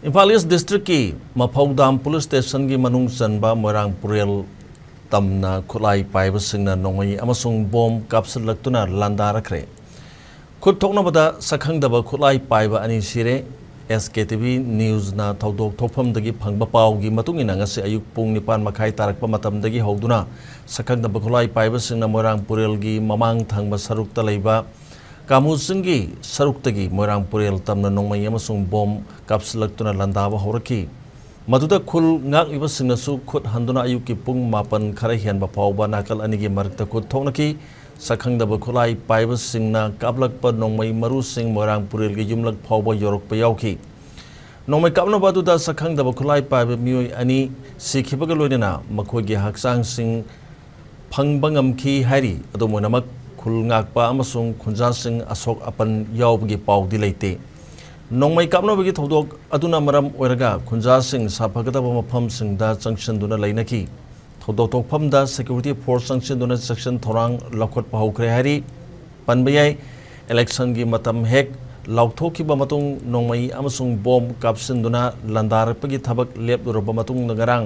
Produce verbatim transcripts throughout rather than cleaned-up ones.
ꯏꯝꯐꯥꯜ ꯏꯁ ꯗꯤꯁꯇ꯭ꯔꯤꯛꯀꯤ ꯃꯐꯧꯗꯥꯝ ꯄꯨꯂꯤꯁ ꯁ꯭ꯇꯦꯁꯟꯒꯤ ꯃꯅꯨꯡ ꯆꯟꯕ ꯃꯣꯏꯔꯥꯡ ꯄꯨꯔꯦꯜ ꯇꯝꯅ ꯈꯨꯠꯂꯥꯏ ꯄꯥꯏꯕꯁꯤꯡꯅ ꯅꯣꯡꯃꯩ ꯑꯃꯁꯨꯡ ꯕꯣꯝ ꯀꯥꯞꯁꯤꯜꯂꯛꯇꯨꯅ ꯂꯥꯟꯗꯥꯔꯛꯈ꯭ꯔꯦ꯫ ꯈꯨꯠ ꯊꯣꯛꯅꯕꯗ ꯁꯛꯈꯪꯗꯕ ꯈꯨꯠꯂꯥꯏ ꯄꯥꯏꯕ ꯑꯅꯤ ꯁꯤꯔꯦ꯫ ꯑꯦꯁ ꯀꯦ ꯇꯤ ꯚꯤ ꯅ꯭ꯌꯨꯁꯅ ꯊꯧꯗꯣꯛ ꯊꯣꯛꯐꯝꯗꯒꯤ ꯐꯪꯕ ꯄꯥꯎꯒꯤ ꯃꯇꯨꯡ ꯏꯟꯅ, ꯉꯁꯤ ꯑꯌꯨꯛ ꯄꯨꯡ ꯅꯤꯄꯥꯟ ꯃꯈꯥꯏ ꯇꯥꯔꯛꯄ ꯃꯇꯝꯗꯒꯤ ꯍꯧꯗꯨꯅ ꯁꯛꯈꯪꯗꯕ ꯈꯨꯠꯂꯥꯏ ꯄꯥꯏꯕꯁꯤꯡꯅ ꯃꯣꯏꯔꯥꯡ ꯄꯨꯔꯦꯜꯒꯤ ꯃꯃꯥꯡ ꯊꯪꯕ ꯁꯔꯨꯛꯇ ꯂꯩꯕ ꯀꯥꯃꯨ ꯆꯤꯡꯒꯤ ꯁꯔꯨꯛꯇꯒꯤ ꯃꯣꯏꯔꯥꯡ ꯄꯨꯔꯦꯜ ꯇꯝꯅ ꯅꯣꯡꯃꯩ ꯑꯃꯁꯨꯡ ꯕꯣꯝ ꯀꯥꯞꯁꯤꯜꯂꯛꯇꯨꯅ ꯂꯥꯟꯗꯥꯕ ꯍꯧꯔꯛꯈꯤ꯫ ꯃꯗꯨꯗ ꯈꯨꯜ ꯉꯥꯛꯂꯤꯕꯁꯤꯡꯅꯁꯨ ꯈꯨꯠ ꯍꯟꯗꯨꯅ ꯑꯌꯨꯛꯀꯤ ꯄꯨꯡ ꯃꯥꯄꯟ ꯈꯔ ꯍꯦꯟꯕ ꯐꯥꯎꯕ ꯅꯥꯀꯜ ꯑꯅꯤꯒꯤ ꯃꯔꯛꯇ ꯈꯨꯠ ꯊꯣꯛꯅꯈꯤ꯫ ꯁꯛꯈꯪꯗꯕ ꯈꯨꯠꯂꯥꯏ ꯄꯥꯏꯕꯁꯤꯡꯅ ꯀꯥꯞꯂꯛꯄ ꯅꯣꯡꯃꯩ ꯃꯔꯨꯁꯤꯡ ꯃꯣꯏꯔꯥꯡ ꯄꯨꯔꯦꯜꯒꯤ ꯌꯨꯝꯂꯛ ꯐꯥꯎꯕ ꯌꯧꯔꯛꯄ ꯌꯥꯎꯈꯤ꯫ ꯅꯣꯡꯃꯩ ꯀꯥꯞꯅꯕ ꯑꯗꯨꯗ ꯁꯛꯈꯪꯗꯕ ꯈꯨꯠꯂꯥꯏ ꯄꯥꯏꯕ ꯃꯤꯑꯣꯏ ꯑꯅꯤ ꯁꯤꯈꯤꯕꯒ ꯂꯣꯏꯅꯅ ꯃꯈꯣꯏꯒꯤ ꯍꯛꯆꯥꯡꯁꯤꯡ ꯐꯪꯕ ꯉꯝꯈꯤ ꯍꯥꯏꯔꯤ꯫ ꯑꯗꯨꯝ ꯑꯣꯏꯅꯃꯛ, ꯈꯨꯜ ꯉꯥꯛꯄ ꯑꯃꯁꯨꯡ ꯈꯨꯟꯖꯥꯁꯤꯡ ꯑꯁꯣꯛ ꯑꯄꯟ ꯌꯥꯎꯕꯒꯤ ꯄꯥꯎꯗꯤ ꯂꯩꯇꯦ꯫ ꯅꯣꯡꯃꯩ ꯀꯥꯞꯅꯕꯒꯤ ꯊꯧꯗꯣꯛ ꯑꯗꯨꯅ ꯃꯔꯝ ꯑꯣꯏꯔꯒ ꯈꯨꯟꯖꯥꯁꯤꯡ ꯁꯥꯐꯒꯗꯕ ꯃꯐꯝꯁꯤꯡꯗ ꯆꯪꯁꯤꯟꯗꯨꯅ ꯂꯩꯅꯈꯤ꯫ ꯊꯧꯗꯣꯛ ꯊꯣꯛꯐꯝꯗ ꯁꯦꯀ꯭ꯌꯨꯔꯤꯇꯤ ꯐꯣꯔꯁ ꯆꯪꯁꯤꯟꯗꯨꯅ ꯆꯦꯛꯁꯤꯟ ꯊꯧꯔꯥꯡ ꯂꯧꯈꯠꯄ ꯍꯧꯈ꯭ꯔꯦ ꯍꯥꯏꯔꯤ꯫ ꯄꯟꯕ ꯌꯥꯏ, ꯏꯂꯦꯛꯁꯟꯒꯤ ꯃꯇꯝ ꯍꯦꯛ ꯂꯥꯎꯊꯣꯛꯈꯤꯕ ꯃꯇꯨꯡ ꯅꯣꯡꯃꯩ ꯑꯃꯁꯨꯡ ꯕꯣꯝ ꯀꯥꯞꯁꯤꯟꯗꯨꯅ ꯂꯥꯟꯗꯥꯔꯛꯄꯒꯤ ꯊꯕꯛ ꯂꯦꯞꯂꯨꯔꯕ ꯃꯇꯨꯡꯗ, ꯉꯔꯥꯡ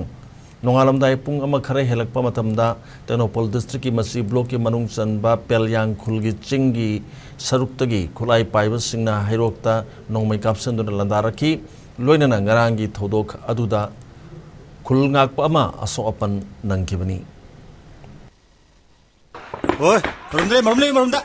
ꯅꯣꯡꯉꯥꯜꯂꯝꯗꯥꯏ ꯄꯨꯡ ꯑꯃ ꯈꯔ ꯍꯦꯜꯂꯛꯄ ꯃꯇꯝꯗ, ꯇꯦꯡꯅꯧꯄꯜ ꯗꯤꯁꯇ꯭ꯔꯤꯛꯀꯤ ꯃꯁꯤ ꯕ꯭ꯂꯣꯛꯀꯤ ꯃꯅꯨꯡ ꯆꯟꯕ ꯄꯦꯂꯤꯌꯥꯡ ꯈꯨꯜꯒꯤ ꯆꯤꯡꯒꯤ ꯁꯔꯨꯛꯇꯒꯤ ꯈꯨꯠꯂꯥꯏ ꯄꯥꯏꯕꯁꯤꯡꯅ ꯍꯩꯔꯣꯛꯇ ꯅꯣꯡꯃꯩ ꯀꯥꯞꯁꯤꯟꯗꯨꯅ ꯂꯥꯟꯗꯥꯔꯛꯈꯤ꯫ ꯂꯣꯏꯅꯅ ꯉꯔꯥꯡꯒꯤ ꯊꯧꯗꯣꯛ ꯑꯗꯨꯗ ꯈꯨꯜ ꯉꯥꯛꯄ ꯑꯃ ꯑꯁꯣꯛ ꯑꯄꯟ ꯅꯪꯈꯤꯕꯅꯤ꯫ ꯍꯣꯏ, ꯃꯔꯨꯝꯗ ꯂꯩ, ꯃꯔꯨꯝ ꯂꯩ, ꯃꯔꯨꯝꯗ꯫